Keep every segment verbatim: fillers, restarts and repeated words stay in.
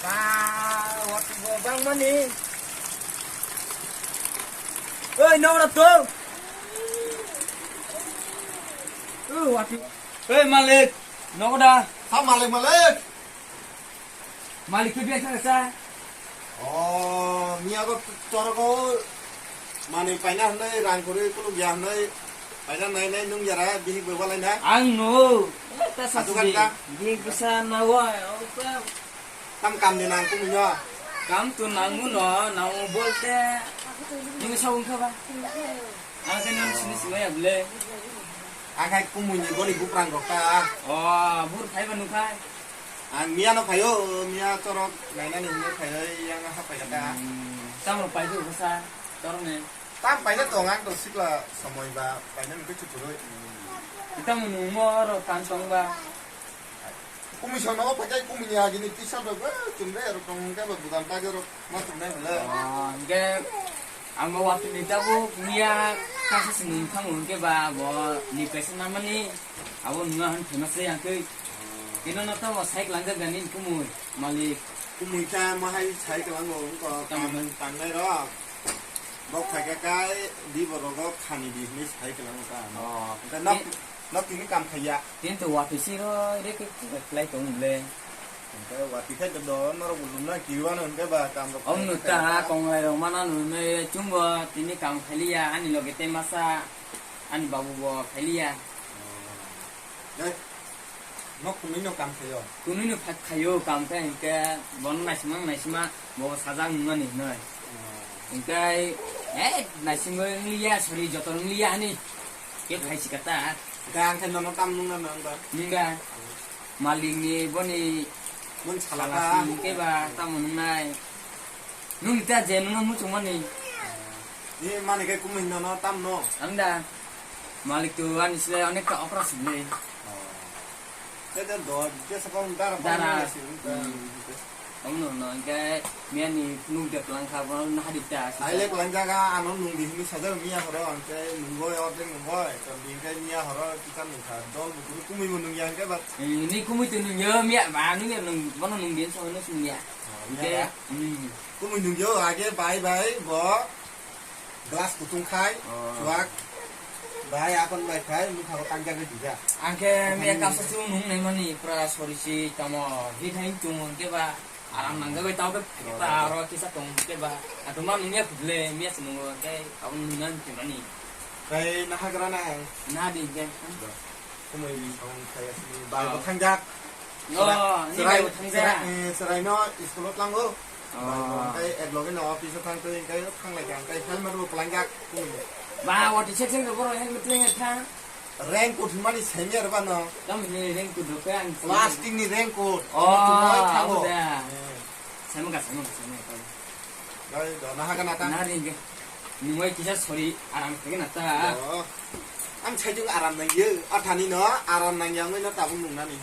Ah, watwi bo bangmani. Oi, nora to. Oh, watwi. Oi, malik. Nogo da. Ha, malik, malik. Malik ke biasa sa. Oh, miya ko choroko mani paina hnai rang kuri kulu gya hnai paina nai nai nung yara bini bwbalai na. Ang no. Ta sa. Atu kan ta. Bini bisa nawa. Tam kam ni nang kumui no. Kam tu nangmu no, nangmu bolte. Nini sa wngkha ba? Ang khe nang sini sini ya ble. Ang khai kumui ni boni buprang rok ta. Oh, bur phai ba nukhai. Ang miya no phaio, miya chorok nainani hinwi phaio, yang ha pai kha ta. Hmm, tam rok pai du sa, chorok ni. Tam paina tong ang to sikla somoi ba paina nungkhe chukuroi. Tam nungmo rok tan tong ba. Kumui song nogo phaikhe kumui ni agini tisa rok ba chumre rok tong hwnkhe ba budam ta rok ma chumnai bwle. Oh, hwnkhe ang bo watwi ni tabuk miya kasa sini thang hwnkhe ba bo ni kaisa namani abo nunga han famous le yang twi. Kino no tamo sai klangjak gani kumui malik. Kumui kha ma hai sai klango wngko. Tamo. Kam tangnai rok. Bok phaikha kai di borogo khani di hinwi sai klango ta. Oh. Hwnkhe nok, nok tini kam khaiya. Kintu watwi siro re ke khlai tong le. Hwnkhe watwi khai do norok bo lumna kiwano hwnkhe ba kam rok. Om khai nu khai ta ta. Konglai rok mana nu ne chumbo tini kam khailiya ani loge te masa ani babu bo khailiya. Oh. Dai. Nok kunui no kam khaio. Kunui no phak khaio, kam khe hinkhe bono naisima naisima bo sajak nungnani hinoi. Oh. Hinkhe, eh, naisingwi wngliya, sori joto wngliya hani. Khe khai sikata. Ga ang khe nono tam nungna nang ba. Nungga. Malikni boni Mun salaka. Salasi hinkhe ba tamo nungnai. Nung ta je nungno muchungmani. Ni mani khe kumui nono tam no. Ang da. Malik tu ani sile onek ta okra sile. Oh. Tei tei do, jesa kong dara dara. Pang nasi, hmm. Tong no, no, hingke miya ni phunuk de pelang kha, bono naha di ta, sisa. Ai le pelang jaga, ano nung di hini sajar miya horo, hingke nungoi, ordek nungoi, to hingke miya horo, kita nungkha, dol bukuru kumui bo nungya hingke bat. Hmm, ni kumui tu nungyo, miya ba nungyo, nung, bono nung di, so no sungya. Oh, hingke, miya ba? Hmm. Kumui nungyo, age bai bai, bo. Glass kutung khai, oh. Chuak. Bai, akon bai khai, mukha ko tangjak ri dija. Ang khe miya kasa chung nung nai mani, pura sori si tamo, hi khai chung hingke ba, aram nang jabai tao khe, oh. Ta aro kisa tong hingke ba, atuma nung ya kudle, miya se nung hingke, abon nung nang hingke mani. Kai nahagra na. Na di hingke. Kumui ni song khai asini, bai, oh. Bo thangjak. No, serai, ni serai, bai bo thangjak. Serai, eh, serai no, school o tlango. Oh. Bai, hingke ek loge no office o thang twi, hingke thang lai kha, hingke helmet bo kwlangjak. Ba, wati sek sek borok helmet twlangya kha. Raincoat hwnmani semi arba no. Tamo ni raincoat rok khe ang simi. Plastic ni raincoat. Oh, tamo thango. Abo da. Eh. Semi ka, semi ka, semi ka. Bai, do na haga na ta. Na ring ge. Nungoi kisa sori aram khe na ta. Oh. Ang sai jung aram nang ye. Athani no aram nang yang no tabung nung nani.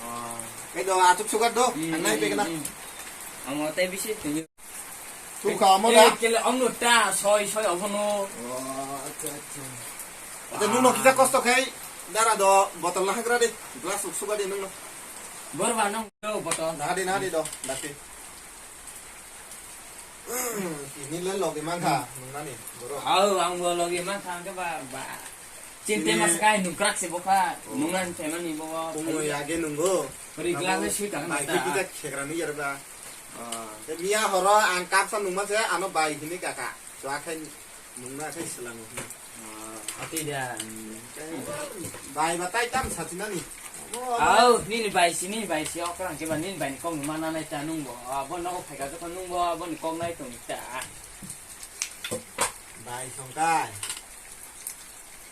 Oh. Kai do atuk sugar do. Hmm, ang nai pe kena. Hmm. Amo tai bisi tini. Thukha amo da? Eh, kele ong no ta, soi, soi obo no. Oh, acha, acha. Acha, nung no kisa kosto khai, dara do, botol na hagra de, glass uk suga de nung no. Bor ba nung do botol. Na de, na de do, dati. Ini le logi mangkha, nung nani, boro. Au, ang bo logi mangkha, ang ke ba, ba. Chinte mas kai nung krak se bokha, oh. Nung nan themani bo. Kumo yage nunggo. Beri glass le sui tangan ta. Bai kita khekra ni yar ba. Ah. Te miya horo ang kapsa nungma se ano bai hini kaka. Chua khai nungna khai selango. Ah, ati da. Hmm. Bai batai tam satinani. Au, nini bai sini, bai si okra ke ba nini bai ni kong nungma nanai ta nungbo. Ah, bo nogo phaika jokho nungbo, bo ni kong nai tong ta. Bai songkai.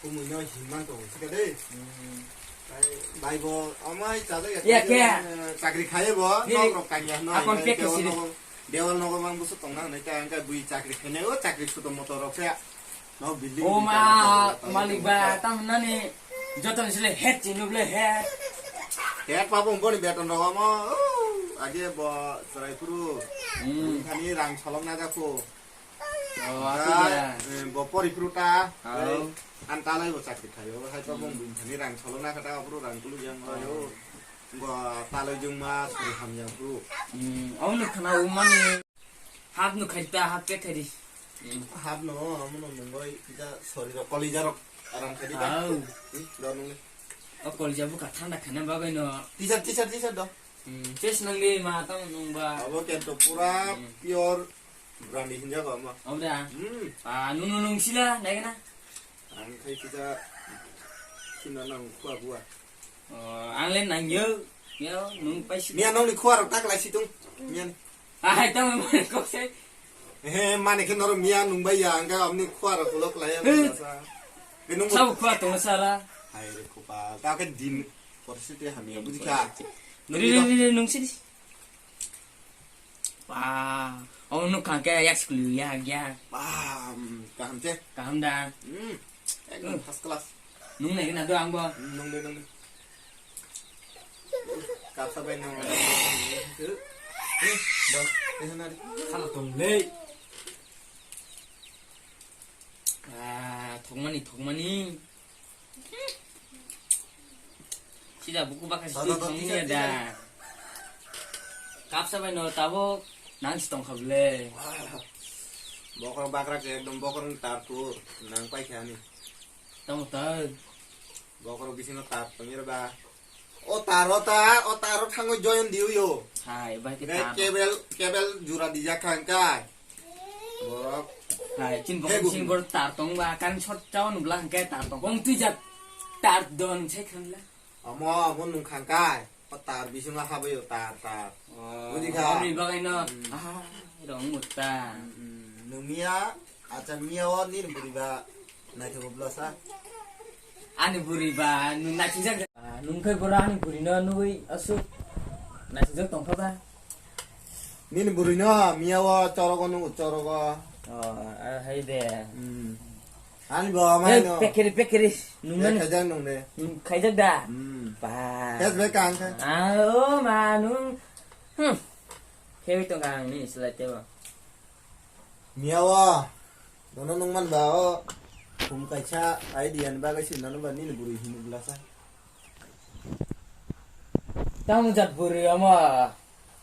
Kumui no hinman tongo, thik ase? Hmm. Bai, bai bo, amai chajak ya, ya, khe? Eh, chakri khaye bo, ni nok rok kanya no, akon bai pek dewal sini. Nogo, dewal nogo mang busu tongna hwnwi ta, angka bui chakri khainai, o chakri suto motor rok se. Nok building. O ma, malik ba, tam nani, joto ni sile het chinu ble het. Het pa bo boni beton rok amo, o, age bo, chwrai phuru. Hmm. Thani rang solong na jakho. Oh, ati da. Eh, bo pori phuru ta, oh. Eh, an ta lai bo chakri khayo, hai to bong bini thani rang solong na kha ta, phuru rang kulu yang oh. Ayo. Bo talai jungma sori hamya bro. Hmm, omo no khana umani. Hap no khaita, hap ke khari. Hmm. Hap no, omo no mungoi kisa sori rok, kolija rok aram khadi ta. Au. Hmm, do nung le. O kolija buka thanda khana bagwi no. T-shirt, T-shirt, T-shirt do. Hmm, ches nang di ma tamo nung ba. Abo kento pura Hmm. pure brandi hinja ko omo. Omo da. Hmm. Ah, nung nung nung sila, nai kana. Ang khai kisa sina nang khua bua. Oh, ang le nang yo. Yo, nung pai si. Miya nong ni khua rok tak lai si tung. Miya ni. Ai, tamo mo ko se. He, mane khe noro miya nung bai ya, ang ga amni khua rok ulo klai ya. He. Sa. Ke nung Sabo khua tong sala. Hai re khupal. Ta ke din. Porsi te hamya buji kha. Ri, ri, ri, ri, nung si di. Ba, omo nuk kha khe yak sikulu ya, ya. Ba, um, kaham che. Kaham da. Hmm, ekdom Hmm. first class. Nung nai gana do ang bo. Hmm, nung de, nung de. Kapsa bai nung. Hmm, do, de na de. Khala tong le. Ah, thokmani, thokmani. Sida buku baka Tata, sitwng tata, thangya teacher, da. Teacher. Kapsa bai no tabuk nang si tongkha ble. Bokrok bakra ke ekdom bokrok ni tar tur nang pai kha ani. Tamo tai. Bokrok bisingo tar tongya ba. O tar o ta, o tar o thangwi join diu yo. Hai, bai ke Bai tar. Kebel, kebel jura dijak kha hwnkai. Borok. Hai, chin Hei, bokol chin buku. Bor tar tong ba, kan short chao nubla hwnkhe tar tong. Bong twi jat tar don se khan la. Amo, amo nung khang kai. O tar bisingo habwi o tar, tar. Oh, Buji kha? Amo ni bagai no. Hmm. Ah, rong mutta. Hmm, hmm. Nung miya, acha miya o nini buri ba naithogo bwlasa. Ani buri ba, nung naithingjak. Ah, nung khai bora ani buri no nugui asuk naithingjak tongkha ba. Nini bwrwino miya o chorogo nung chorogo. Oh, ah, hai de. Hmm. Ani bo amai Hey, no. Pekeri, pekeri. Nung Eh, nani? Khaijak nung de. Nung khaijak da? Hmm. Ba. Yes, be kang khe. Ah, oh, ma nung. Hmm. Khewi tong kang ni selai tebo. Miya o. Bono nung man ba o. Khum kaisa idea ni bagwi si nanu ba nini bwrwi hini bwlasa. Tamo jat bwrwi omo.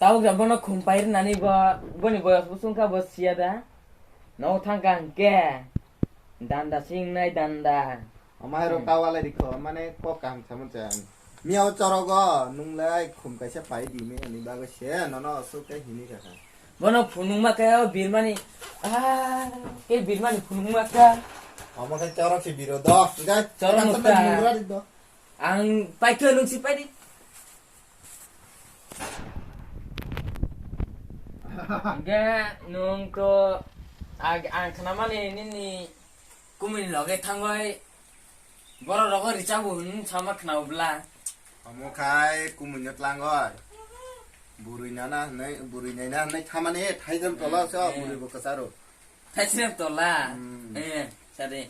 Tabuk jat bono khum pai rwnani bo, boni boyos bo chwngkha bo siya da. Nogo thangkha hwnkhe danda singnai danda. Amai rok Hmm. Tawalai rikho, mane kok kaham samung chang. Miya o chorogo, nunglai khum kaisa pai di me ani bagwi se, nono asuk khe hini kha kha. Bono phunukma khe o birmani, ah, khe birmani phunukma kha. Omo khe chorok se biro do, hwnkhe Chorok kaisa nukha. Nungra ri do. Ang paikhe nung si paidi. Hingke nung to ag-, ang khnamani nini kumuni loge thangoi borok rogo richabu hwn sama khnao bla. Omo khai kumui no tlangoi. Burui nana hwnwi, burui naina hwnwi thamani thaidram tola so Hmm. Burui bo kwcharo. Thaisrem tola. Hmm. Eh, sade.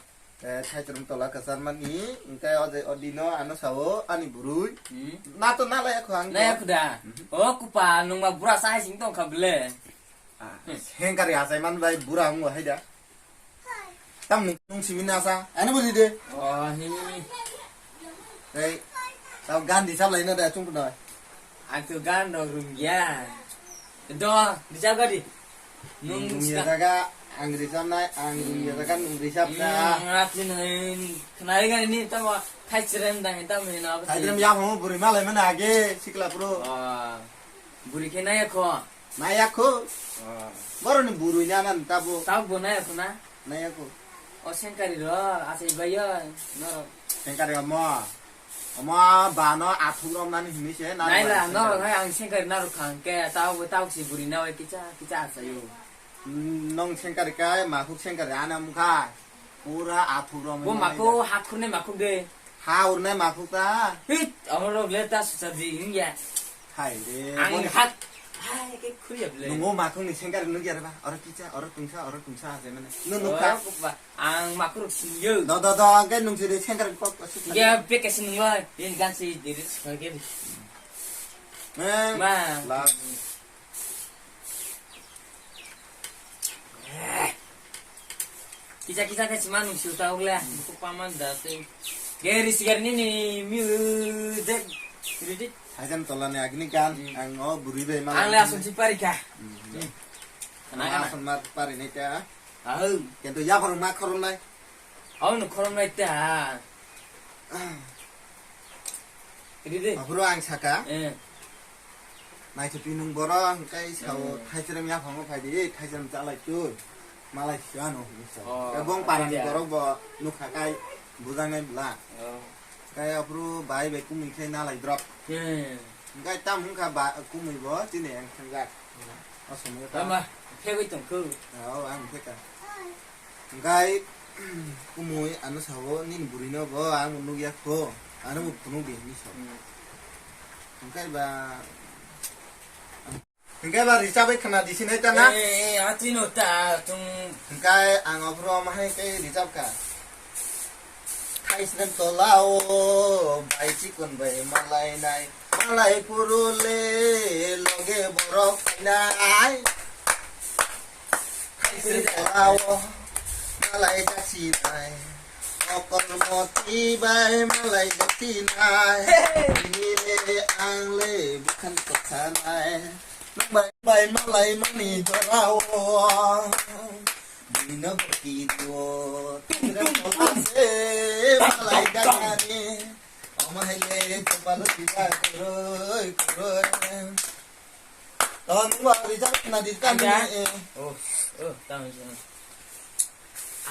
Eh, thaisrem tola kwchar mani, hwnkhe o je, o dino ano sao, ani burui. Hmm. Na to na lai akho ang to. Lai akho da. Mhm. O kupa, nungma bura sa hai sing tong kha bele. Ah, sengkari asai man bai bura hungo hai da. Tam nung, nung simi na sa, ano budi de. Oh, hi. Hei, tau gan di sab lai na da chung pun doi. Ang to gan rok rung ya. Do, di sab gadi. Nung Nung ya ska- jaga, ang risap nai, ang rung ya jaga, nung risap na. Hmm, ngap ni nai, khnai gani ni tamo, thai chirem dang, tamo ni na, Thai chirem ya mo, buri malai mana age, sikla pro. Ah, buri khe nai kho. Nai kho. Ah. Boro ni buri na nan tabo. Tabo nai kho na? Nai kho. O sengkari ro, asai bayo, noro. Sengkari mo. Omo bano athuk romnani hinwi se narwk Naila, bai norok hai ang sengkari narwk kha hwnkhe, tao bo tao si buri nawai kicha, kicha achaio. Nong sengkari kai, makhuk sengkari ana mukha. Pura athuk romwi Bo manai makhuk, da. Hakhurni makhuk de. Ha urnai makhuk ta. Hit, amorok le ta susaji hingya. Hai re, Ang boni hak, hai ke khuriya ble. Nungo makhuk ni sengkari nukya reba. Oro kicha, oro tungsa, oro tungsa ase mane. Nu nukha. Oh, ba. Ang makhurok singyo. Do, do, do, ang kai nung siri sengkar kok, kok, kok. Ya, pek kasi nung lai. Ini kan si diri sebagai. Eh, Ma. Lak. Kisa, kisa kasi manung si uta ugle. Buku paman da si. Geri sigar nini music. Ready? Hajan tolani agni gan, hmm, ang o buri bai ma. Ang le asun si pari kha. Hmm. Hmm. Khana, khana. Asun ma pari nai ta. Ahau. Kento ya phang ma khorom nai. Au no khorom nai ta. Ready? Aphuru ang saka. Eh. Naithopi nung borok, hwnkhe sao, hmm, thaisrem yaphango phai di, thaisrem chalai twi, malai sio ano hwnwi sao. Oh, hwnkhe bong parani acha, borok bo nukha kai bujanai bwla. Oh. Hwnkhe aphuru bai bai kumui khe nalai drop. Hmm. Hwnkhe tam wngkha ba kumui bo chini ang thangjak. Hmm. O somoi ta. Tama, phegwi tongkhu. Oh, ang pheka. Hwnkhe, kumui ano sao, "Nini bwrwino bo ang bo nukya kho, ano bo phunuk di," hinwi sao. Hmm. Hwnkhe ba, hwnkhe ba richabai khna di sinai ta na? Eh, eh, atwi no ta, tung. Hwnkhe ang aphuru omo hai khe richap kha. Thaisrem tola o bai chikon bai malai nai, malai phuru le loge borok phainai. Thaisrem tola o malai jasinai, okolmoti bai malai jasinai. Nini le ang le bwkhan toksanai, nang bai bai malai mani jora o. Bino bwrwi o, thaisrem tola se malai jakani. Omo hai le kopalo tisa kwrwi kwrwi. Tamo nungba rijak na di kami. Anja. Eh. Oh, oh, tamo se.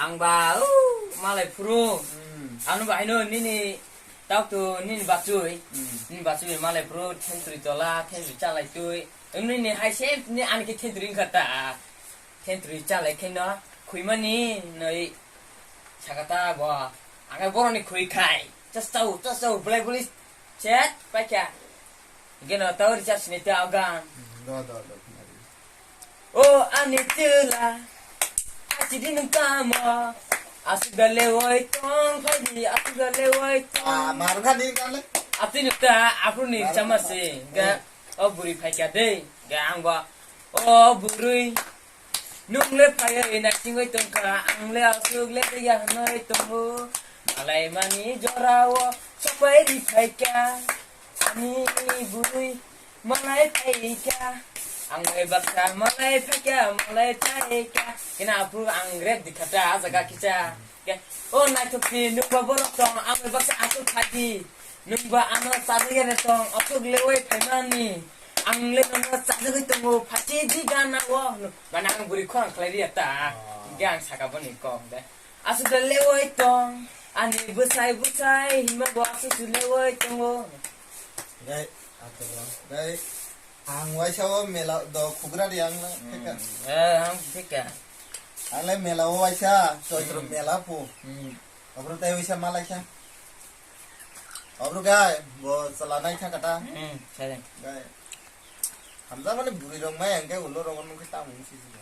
Ang ba, oh, malai phuru. Hmm. Ano ba haino nini tau tu nini bachwi. Hmm. Nini bachwi malai phuru thentri tola, thentri chalai twi. Nini hai se ni ani ke thentri wngkha ta. Thentri chalai khe no khwimani noi sakata bo. Ang boroni khwi khai. Chasau, chasau, belai buli chet paikha. Geno tau richak sini ta agan. Do, do, do, khna di. O ani chwla, achidi nung tamo. Asuk da lewoi tong, phaidi, asuk da lewoi tong. Ah, mar kha di kan le. Apni nukta, apni ni chama se. Ga, o buri phaikha de. Ga ang bo. O buri. Nung le phaiwi naisingwi tongkha, ang le aswk le twiya hwnwi tongo. Malai mani jorao sapai ri phaikha, ani bwrwi malai phaikha. Ang bai baksa malai phaikha, malai phaikha. Kina aphuru ang rep dikha ta, ah jaga kisa. Ke, o naithok si, nungba borok tong, ang bai baksa aswk phadi. Nungba ano chajagya de tong, aswk lewoi phaimani. Ang le nono chajagwi tongo, phachi di gana o. Mane ang bwrwi khorang khlai riya ta. Oh. Hingke ang saka boni kok de. Aswk de lewoi tong, ani bwsai bwsai, himba bo aswk se lewoi tongo. Dai, ato, dai. Ang waisa o mela do khugra di ang na, hmm, theka. Eh, ang theka. Ang le mela o waisa, Choitro, hmm, mela po. Hmm. Abro tai waisa malaisa. Abro gai, bo chala nai thaka ta. Hmm, sare. Gai. Hamjakmani bwrwi rok mai hwnkhe ulo rogo nukhe tamo wngsi se bo.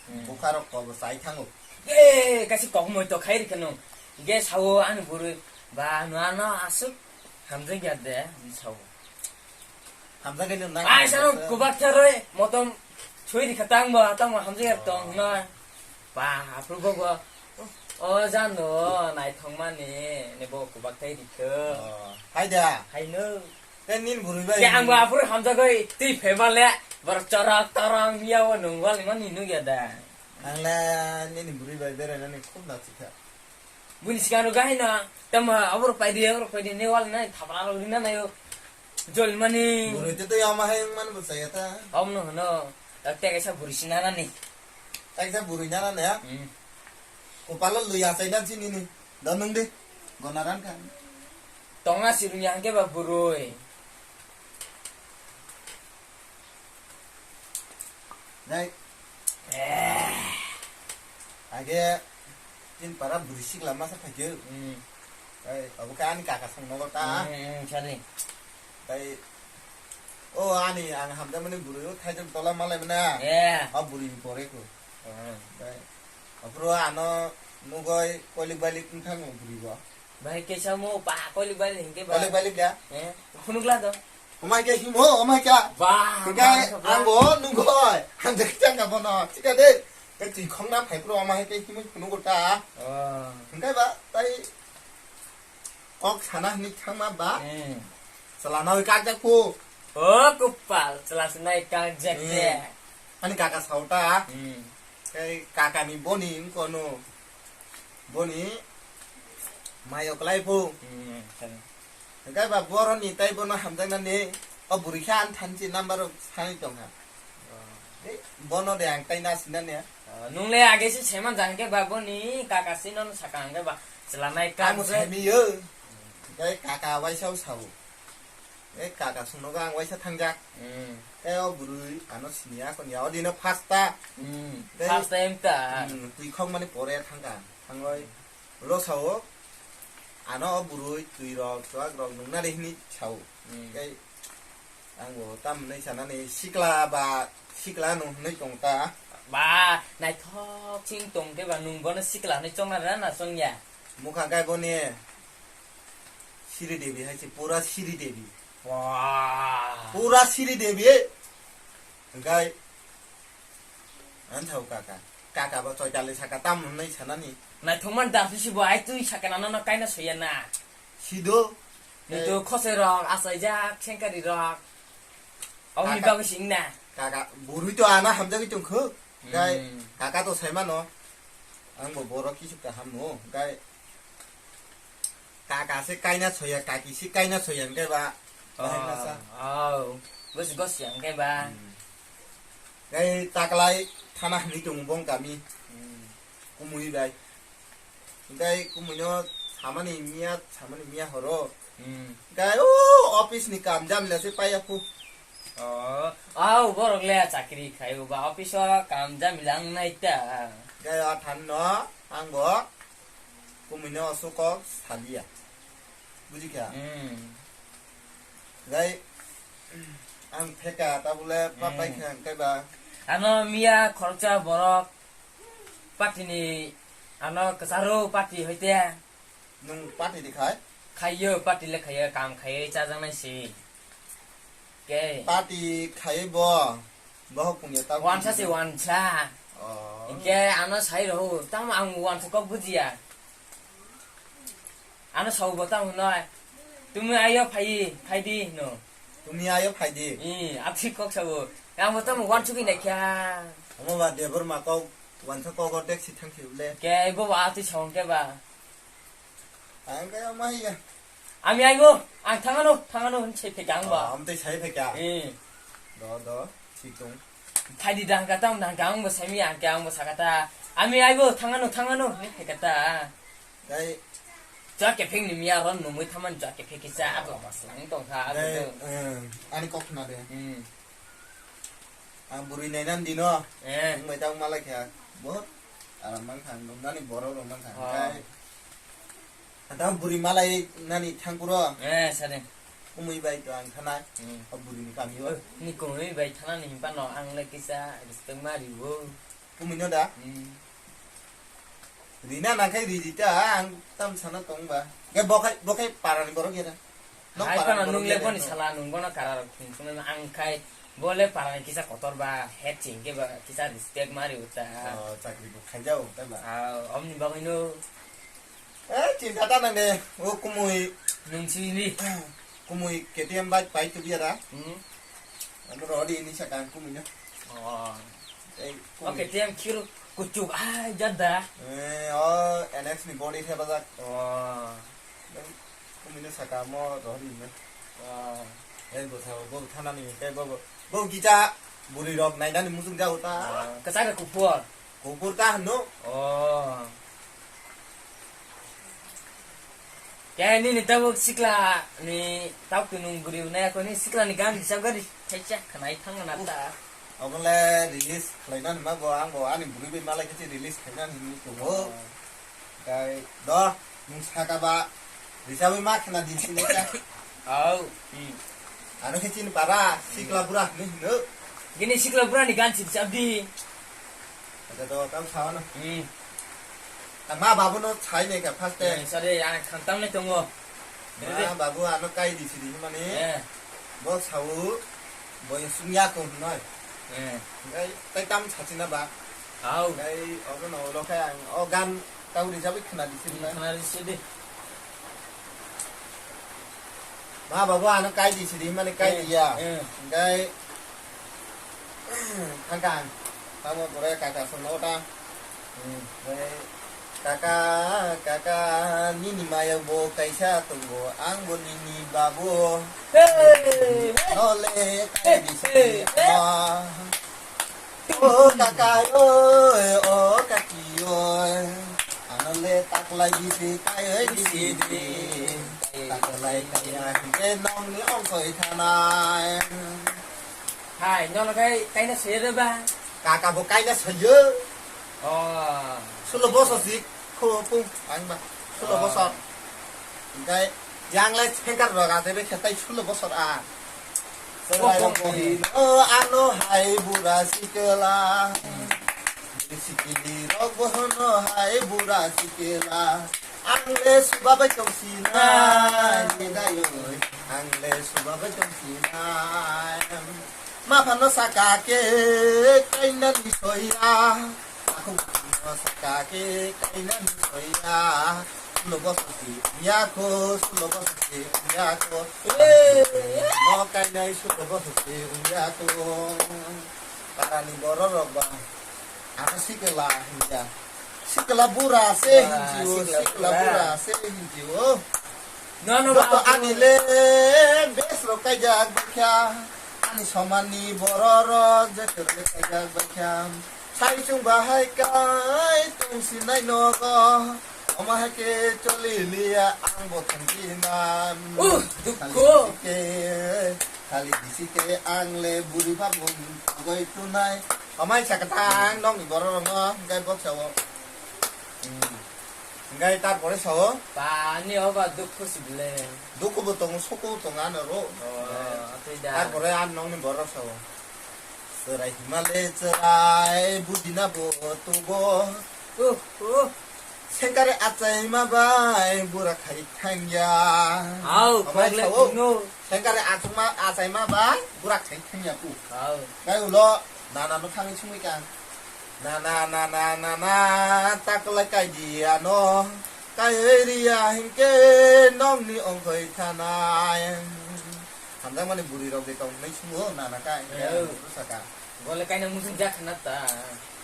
Hmm. Bukha rok kobo chai thango. Eh, kaisa kok moi to khai rikha nung. Hingke sao ani bwrwi ba ano ano aswk hamjak ya de, sao. Hamjakgwi nung nang. Ai, sao kubak tharoi, motom soi rikha tang bo, tang bo hamjak ya tong na. Ba, aphuru bo bo. O jano, naithokmani, ni bo kubak thai rikha. Oh, hai da. Hai no. Tei nini bwrwi bai. Ke ang bo aphuru hamjagwi twi phema le, bor chorok torok ya o nung wal mani nugya da. Ang le nini bwrwi bai berainani khub nachikha. Buni sikang rok gai no, tamo aboro paidi, aboro paidi, ne wal nai thapra rok rina nayo. Jol mani. Bwrwi te to yama hai man bo chaya ta. Om no no. Tak te kaisa bwrwi sinana ni. Tak te bwrwi nana ne? Hmm. Kopalo lui achai dan sini ni. Donung de. Gonaran kan. Tonga sirung yang ke ba bwrwi. Dai. Eh. Age tin para buri sikla masa phaikhe. Hmm. Dai, abo khe ani kaka song nogo ta. Hmm, hmm, sari. Dai. O ani ang hamjamani buri o thaijak tola malai mana. Eh. O buri ni pore ko. Hmm. Dai. Aphuru ano nugoi koilik bailik wngthang o buri bo. Bai, kesa mo pa koilik bailik hingke ba. Koilik bailik ya? Eh, phunuk la do. Omai ke himo, omai ka. Ba, hingke ba, ba. Ang bo nugoi. Ang de kitang ka bono. Chika de. Ke twi khong na phai pro omai ke himo phunuk ta. Oh. Hingke ba, tai kok sana hini thang ma ba. Hmm. Chwla nawi kakjak phu. O kupal, chwla se nai kakjak de. Hmm. Ani kaka sauta. Hmm. Tei kakani boni wngkonu. Boni mayo kwlai phu. Hmm, sir. Hwnkhe ba boroni tei bono hamjaknani o bwrwi khe ani thanchi number rok sanwi tongkha. Oh. Ei, bono de ang tei nasinani. Oh, nung le age se saiman jang khe ba boni kaka se nono saka hwnkhe ba chwla nai kak. Ang saimiyo. Tei kaka waisa sao. Ei kaka sungnogo ang waisa thangjak. Hmm. Tei o bwrwi ano siniya konya o dino first ta. Hmm, tei first time ta. Hmm, twi khokmani pore thangkha. Thangoi. Lo sao, ano o bwrwi twi rok, chuwak rok nungna de hini sao. Hmm. Tei ang bo tam hwnwi sanani sikla ba sikla nung hwnwi tong ta. Ba, naithok sing tong khe ba nung bono sikla hwnwi chongna rwna na chongya? Mukha gai boni Siri Devi hai se, pura Siri Devi. Wah. Pura Siri Devi. Gai Ang thau kaka. Kaka bo choi kali saka tam hwnwi sanani. Naithokman da si bo ai twi saka nano no kaina soya na. Sido. Ni to khose rok, asaijak, sengkari rok. Au ni kaka bagwi sing na. Kaka, bwrwi to ana hamjagwi tongkho. Gai, hmm, kaka to saimano. Ang bo borok kisu kaham no. Gai, Kaka se kaina soya, kaki se kaina soya, hwnkhe ba, bahai masa. Oh, oh. Gosi gosi, hwnkhe ba. Hmm. Gai taklai thana hwnwi tongo bong kami. Hmm. Kumui bai. Gai kumui no samani miya, samani miya horo. Hmm. Gai o office ni kam jamila se paiya phu. Oh, au borok le chakri khai ba office o kam jamila wng nai ta. Gai o than no ang bo. Kumui no aswk kok saliya. Bujikha? Hmm. Gai, ang pheka, tabule pa, hmm, paikha, hwnkhe ba. Ano miya khoroksa borok party ni, ano kwcharo party hoite. Nwng party di khai? Khaiyo, party le khaiyo, kam khaiyo, chajaknai si. Ke? Party khaiyo bo. Bohok pungya ta wansa se wansa. Oh. Hingke ano sai rw, tamo ang wansa kok bujiya. Ano sao bo tamo noi. Tumi ayo phai, phai di no. Tumi ayo phai di. I, atwi kok sao. Ang bo tamo wansa ki naikha. Omo ba Debbarma kok wansa kok o taxi thang si ble. Ke bo ba atwi sao ke ba. Ang kaya mai ya. Ami aibo, ang thangano, thangano hwn sai pheka ang ba. Oh, amtwi sai pheka. Eh. Do, do, sikung. Phaidi dang kata, dang kang bo sami ang kang bo sakata. Ami aibo, thangano, thangano, ni pheka ta. Dai. Jake phek ni miya ron numui thaman jake phek kisa, abo mas lang tong kha, abo. Dai, to. Eh, ani kok na de. Hmm. Ang bwrwi nainani dino. Eh. Wng bai tang malai kha. Bohot aram mang kha, nuknani borok rok mang kha. Oh. Hingkai ang bwrwi malai nani thang kuro. Eh, sare. Kumui bai to ang thana. Hmm. O bwrwi ni kami o. Ni kumui bai thana ni himpa no ang le kisa respect ma riwo. Kumui no da? Hmm. Rina nangkhai riri ta, ang tam sana tong ba. Ge bokhai, bokhai parani borok era. Hai para nung le boni sala nung bono kara rok thung thung ang khai bo le parani kisa kotor ba het ching ke ba kisa respect mari uta. Oh, chakri bo khai jao ta ba. Ah, omni bagwi no. Eh, chinta ta nang de. O kumui. Nung sini. Kumui K T M bike pai tu biara. Hmm. Ano rodi ini sakang kumui no. Oh. Ei, oke, tiang khiru kuchuk, ah, jada. Eh, oh, N X ni body theba jak. Oh. Kumino saka mo rohini ne. Oh. Eh, bo sa, bo thana ni, eh, bo, bo, bo gita buri rok nainani muchung ja uta. Oh. Kasara kupur. Kupur ta hanu. Oh. Kaya nini tabuk sikla ni tabuk tunung buri unai ako ni sikla ni gan hisab gari. Khaisa khanai thang na ta. Obo le release khlainani ma bo, ang bo ani bwrwi bai malai khe release khlainani hinwi tongo. Oh. Kai do, nung saka ba, risawi ma khna din sini ka. Au. Hmm. Ano khe chini para, sikla bura hinwi hino. Gini sikla bura ni gan sini sabdi. Acha do, tang sawa no. Hmm. Ma babu no sai ne ka first time. Eh, sare, ang khantang ne tongo. Ma babu ano kai di sidi mani. Eh. Bo sawu, bo sungya ko noi. Eh. Ngai, tai tam sachina ba. Au. Ngai, obo no, obo khe ang, o gan tau rijabi khna di sidi. Hmm, khna di sidi. Ma babu ano kai di sidi mani kai di ya. Eh. Kai thangkang. Tamo pore kaka sono ta. Hmm. Kai kaka, kaka nini maya bo kaisa tongo ang bo nini babu. Hey. Nole kai di sidi. Hey. Ma. O kaka oi, o kaki oi, ano le taklai bisi kai oi bisi de. Taklai kaya hingke nong ni ongkoi thanai. Hai, nono kai kaina soyo de ba? Kaka bo kaina soyo. Oh. Sulo boso sik. Kho pung ang ba sulo bosor. Hingkai yang lai sengkar rok a tebe khetai sulo bosor a. Chwrai rok bo hino ano hai bura sikela. Sikili rok bo hino hai bura sikela. Ang le suba bai tong sinai. Ang le suba bai tong sinai. Ma phano saka ke kaina ni soya. Aku no saka ke kaina ni soya. Sulo boso si yako, sulo boso si yako. No kaina sulo boso si yako. Parani borok rok ba. Ano sikela hinja. Sikela bura se hinji o, sikela bura se hinji o. No, no, joto ani le bes rok kaijak baikha. Ani somani borok rok jeto rok kaijak baikha. Sai chwng bahai kai tong sinai nogo. Omo hai ke choli liya ang bo thangki na. Uh, dukho. Khali bisi ke, khali bisi ke ang le buri babun togoi tunai. Omo hai sakha tang nokni borok rok no hingkai bok sao. Hmm. Hingkai tarpore sao. Pani oba dukho sibile. Dukho bo tongo, soko tongo ano ro. Oh, atwi da. Tarpore ang nokni borok sao. Chwrai himale chwrai budina bo tugo. Uh, uh. Sengkare achaima bai bura khai thangya. Hau, omo kok le sao. Thangno. Sengkare achuma achaima bai bura khai thangya pu. Hau. Kai ulo nana no thangwi sungwi kang. Nana, nana, nana, taklai kai di ano. Kai ri ya hingke nokni ongkhoi thanai. Hamjakmani bwrwi rok de tong nai sungo nana kai. Ew. Saka. Gole kaina muchung jak na ta.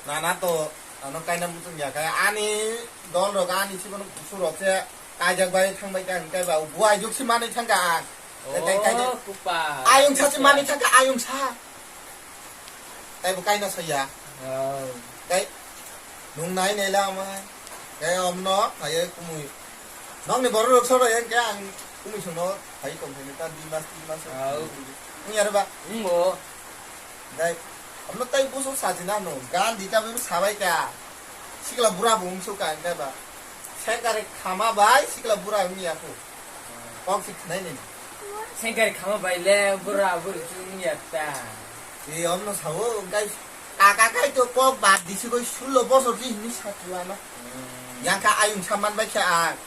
Nana to ano kaina muchung ya kai ani dol rok ani sibon kusu rok se kaijak bai thang bai kai kai ba buai juk si mani thang ka ang. Kai kai kai. Oh, kupa. Ayung sa si mani thang ka ayung sa. Taibo kaina saya. Oh. Kai nung nai nai la amai. Kai omno hai kumui. Nokni borok rok soro yang ke ang kumui sono hai tong thani ta di mas tin mas. Oh. Nung yar ba. Nung bo. Kai omno tai buso sajina no gan di ta sabai ka. Sikla bura bo ungsu ka kai ba. Sengkare khama bai sikla bura wngya kho. Kok si khnai ni. Sengkare khama bai le bura buri wngya ta. E omno sao kai kaka kai to kok bad di si koi sulo bosor di hini satu ano. Hmm. Yang ka ayung saman bai kha ang.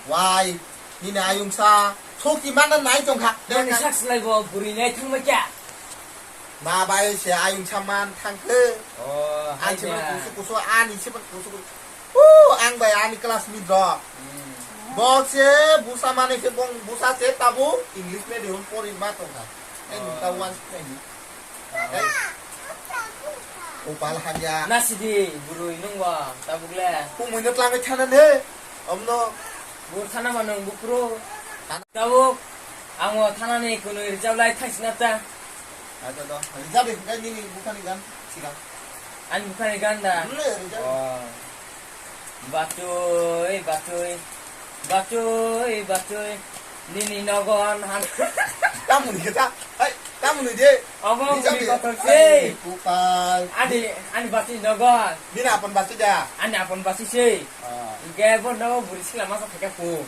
Wai nini ayung sa sok di mana nai tong kha. Yang sak slai bo buri nai thang bai kha. Ma bai se ayung saman thangkhe. Oh, ani se hai kusu kusu ani se kusu kusu. Oh, ang bai ani classmate rok. Hmm. Bok se busa mani se bong busa se tabu English medium pori ma tongkha. Ai nung ta wan se ni. Ai. Opal hanya. Nasidi burui nung wa tabuk le. Kumui no tlangai thana ne. Omno. Bur thana ma nung bukro. Tabuk. Ang o thana ni kunui rijab lai thaisina ta. Acha do. Rijab de kai nini bukhani gan sigang. Ani bukhani gan da. Hmm, rijab. Oh. Batui, batui. Batui, batui. Nini nogon han. Tamuni kita. Hai, tamuni de. Obo rijab ni de. Kotor sei. Kupal. Ani, ani batui nogon. Nini apon batui da. Ani apon batui sei. Ah. Ge bo no buri sila masa theka pun.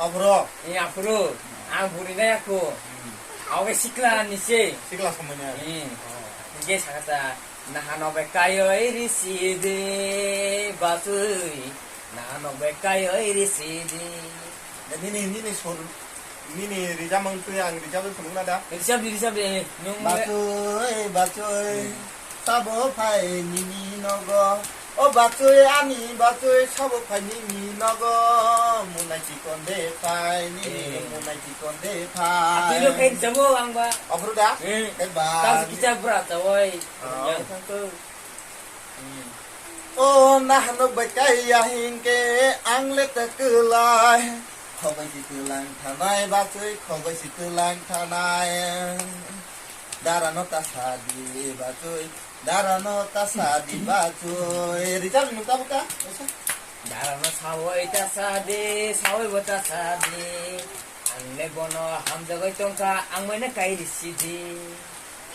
Aphuru? Eh, aphuru. Ang buri nai aku. Hmm. Aku ke sikla ni se. Sikla samanya. Eh. Oh. Hingke sakata, nahano bai kaioi risi de, batui. Nahano bai kaioi risi de. Ya, nini, nini sur, nini rijamang tu yang rijamang tu nung nada? Rijab di, rijab di. Nung Batui, batui. Hmm. Sabo phai nini nogo. O bachoi, ani bachoi, sabo phaini ni nogo, munai chikon de phai, ni Eh. munai chikon de phai. Atilo khe jabo ang ba. Aphuru da? Eh. Khe ba. Tao se kicha bra chawai. Ah. Yang thang to. Hmm. O nahno bai kai ya hingke ang le ta kelai. Khobai si telang thanai bachoi, khobai si telang thanai. Dara no ta sadi bachoi. Dara no ta sadi bachoi. Richard nung ta buka. Dara no sawoi ta sadi, sawoi bo ta sadi. Ang le bono hamjagoi tongkha, ang maina kai risidi.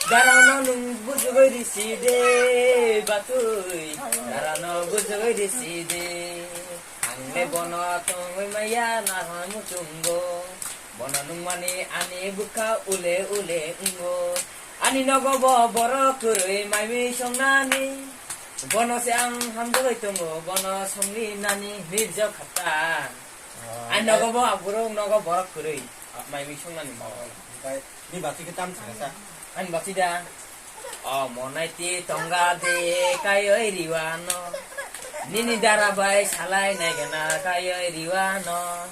Dara no nung bujugoi risidi, bachoi. Dara no bujugoi risidi. Ang le bono tongoi maya na muchungo. Bono nungmani ani bwkha ule ule wngo. Ani nogo bo borok kwrwi maiwi songnani. Bono se ang hamjagwi tongo, bono songni nani hwnwi rijak kha ta. Ah, ani nogo bo borok nogo borok kwrwi maiwi songnani. Oh, omo. Ni bati ke tam sa sa. Ani bati da. O monai ti tonga de kaioi riwano. Nini dara bai salai nai gana kaioi riwano.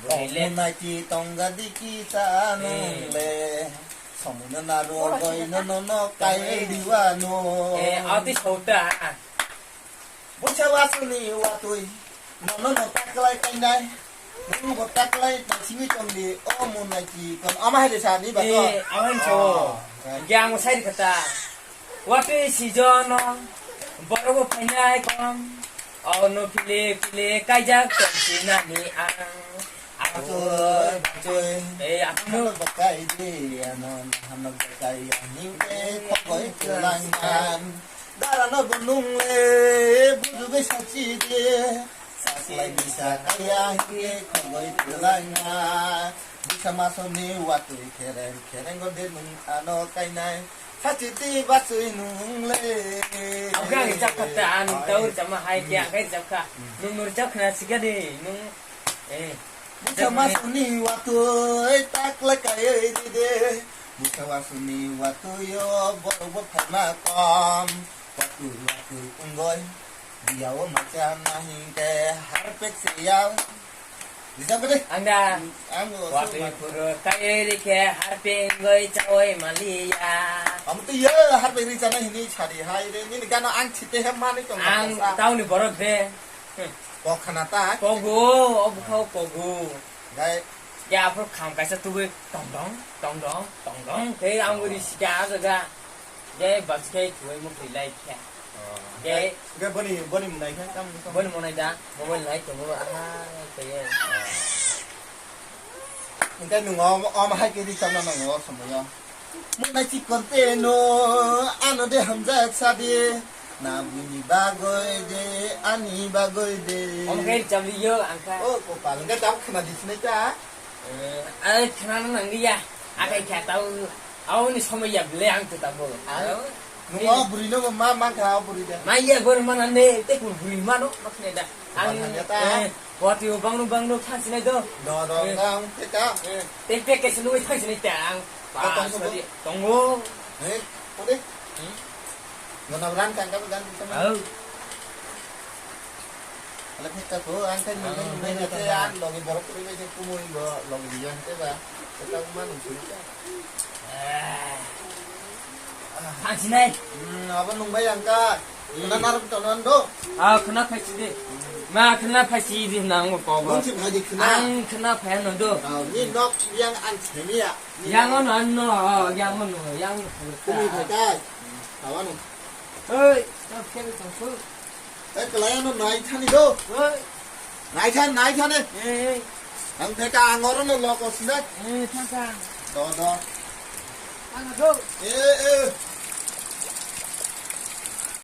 O monai ti tonga di ki ta nung le. Samuna na ro goi no no no kaioi riwano. Eh, ati sauta. Bucha wasuni watui. Nono no taklai kainai. Nung bo taklai taisimi tongdi. O munai ki kon ama hai de sa ni ba to. Eh, awan so. Oh, right. Yang sai kata. Watui si jono. Boro bo painai kon. O no pile pile kaijak tongsi nani ang. Achoi, achoi. Eh, achoi. Hano bakai de, ano hano bakai ani ke khogoi kelangan. Dara no bunung le, buju be sachi de. Saklai bisa kaya hingke khogoi tulanga. Bisa masoni watui khereng, khereng go de nung ano kainai. Sachi ti basui nung le. Oke, ang rijak kha ta, ang tau rijak ma hai ke, ang rijak kha. Nung nung rijak khna sikha de, nung, eh. Busa masuni watui tak lekai di de. Busa masuni watui yo borok bo phaima kom. Watui watui ungoi. Biao macha nahi ke harpek se yao. Bisa beri. Angda. Ang watui puro kai ri ke harpek ungoi chawai malia. Kamu tu ya harpek ri chana hini chari hai de. Ini gana ang chite hem mani kong. Ang tauni borok de. Kok khana ta? Kogu, o bukhao kogu. Gai. Ya, aphuru kham kaisa tubui tong dong, tong dong, tong dong. Khe ang uri sika jaga. Gai, bas khe tuwai mukri lai khe. Oh. Gai. Gai, boni, boni munai khe, tam, tam. Boni munai da, mobile nai tongo, aha, khe. Engkai nung om, om hai kiri chana nang o somoyo. Mwnai chikon te no, ano de hamjak sadi. Na bini bagoi de, ani bagoi de. Om kai cham liyo angka. O kopal, engkai dam khna di sinai ta. Eh, ai khna nang liya. Akai kha tau. Au ni somoi ya ble ang tu tabo. Ai. Nung o buri no ma ma kha o buri de. Ma ya gor mana ne, te kur buri mano, makne da. Ang, eh, wati o bangno bangno thang sinai do. Do, do, eh, ang te ka. Eh, te pe ke sinu thang sinai ta ang. Ba, tong, tong, sorry. Tongo. Eh, ode. Hmm? Gana ran kan ka gan sama. Au. Ale phek ta ko, ang kan, oh, nang, nang, nang, nang, ang logi borok kuri bai kumui bo, logi yang te ba. Kita mana sih? Eh. Thang sinai. Hmm, abo nung bai ang ka. Hmm. Khwna narwk tono do. Ah, khwna phai si di. Ma khwna phai si di nang ko bo. Bongsi phai di khwna. Ang khwna phai no do. Ah, ni nok yang ang sini ya. Yang ono, ano, oh, yang ono, yang. Kumi phai kai. Tawano. Oi, tao khe tong su. Eh, kelai ano nai thani do. Oi. Nai than, nai than eh. Eh, eh. Ang theka ang oro no loko sinai. Eh, thang thang. Do, do. Thang do. Eh, eh.